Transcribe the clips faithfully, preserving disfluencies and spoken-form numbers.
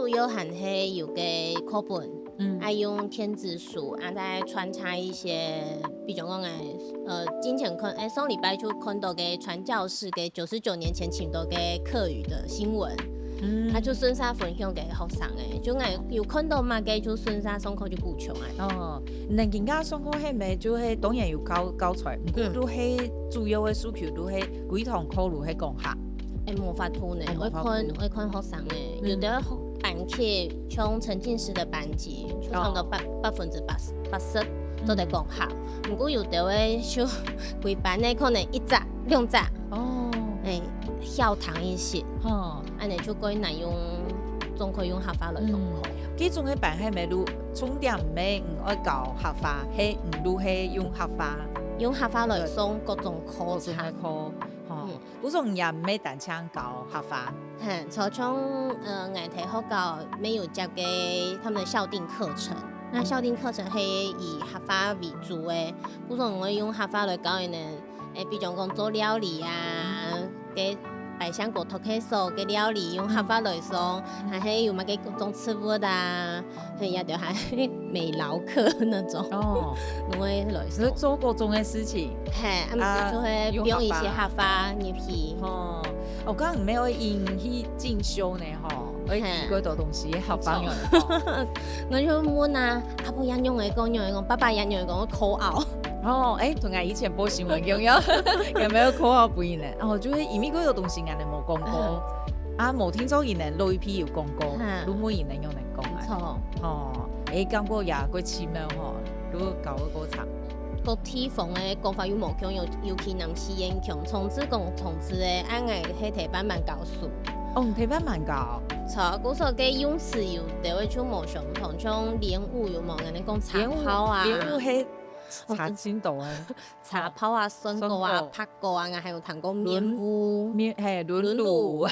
主要還係有个課本，嗯，愛用電子書，啊，再穿插一些，比如講誒，呃，今前看，誒，上禮拜就看到个傳教士个九十九年前尋到个客語的新聞，嗯，啊，就順續分享給學生誒，就𠊎有看到麼个就順續上課就補充啊。哦，你今下上課係無？就係當然有教教材，毋過都係主要个訴求都係歸堂課都係講客。誒，無法度呢，愛看愛看學生誒，有的班級像沉浸式的班級，就差不多百百分之八十八十都在講客。毋過有的位就歸班內可能一隻兩隻，哦，誒，小堂一些，吼，恁呢就較難用，總可以用客話來上課。這種个班係無？重點毋係愛教客話，係毋就係用客話，用客話來上各種課程。各種个課，吼。 故所也毋係單淨教客話。嘿，就像呃，𠊎兜學校乜有接个他們的校訂課程，那校訂課程係以客話為主誒，故所𠊎用客話來教佢等，誒，比如講做料理啊，个百香果托克索个料理用客話來上，還係有麼个各種植物啊， 嘿，也就還美勞課那種，哦，都會來上。所以做各種个事情，嘿，啊，毋過就會用一些客話入去。哦，哦，𠊎講毋係愛用去進修呢吼，愛幾多東西客話用。𠊎就問啊，阿婆也用來講，用來講，爸爸也用來講，call out。哦，誒，同𠊎以前報新聞一樣，有無有call out分佢等？哦，就係因為幾多東西𠊎等無講過。 啊，無聽著佢等老一輩有講過，就問佢等仰般講啊。著。吼，誒，感覺也較奇妙吼，就教个過程。各地方个講法又無共樣，尤其南四縣腔，長治講長治个，恁𠊎係在萬巒教書。哦，你在萬巒教？著，故所个用詞有兜仔就無相同，像蓮霧有無？𠊎等講茶泡啊。蓮霧係茶青島啊。茶泡啊，酸果啊，酸果。白果啊，𠊎還有聽過蓮霧。蓮，嘿，蓮霧。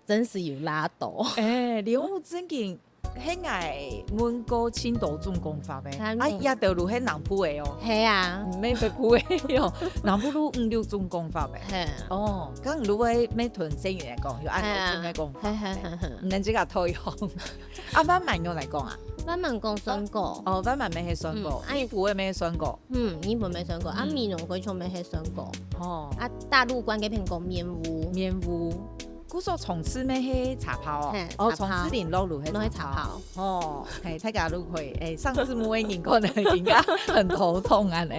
真是有罅到。誒，蓮霧正經，係𠊎問過盡多種講法个。啊，也兜都係南部个哦。係啊。毋係北部个哦，南部都五六種講法个。係啊。哦，該你會乜同細人仔講，有恁多種个講法。係係係係。你等自家討用。啊，萬巒仰般講啊？萬巒講酸果。哦，萬巒乜係酸果，嗯，啊，日本个乜係酸果。嗯，日本乜酸果，啊，美濃該種乜係酸果。哦。啊，大陸館該片講蓮霧。蓮霧。 故所長治乜係茶泡哦？嘿，哦，茶泡。長治林落就係茶泡。落去茶泡。哦，嘿，大家都可以，誒，上字幕个人可能更加很頭痛恁呢。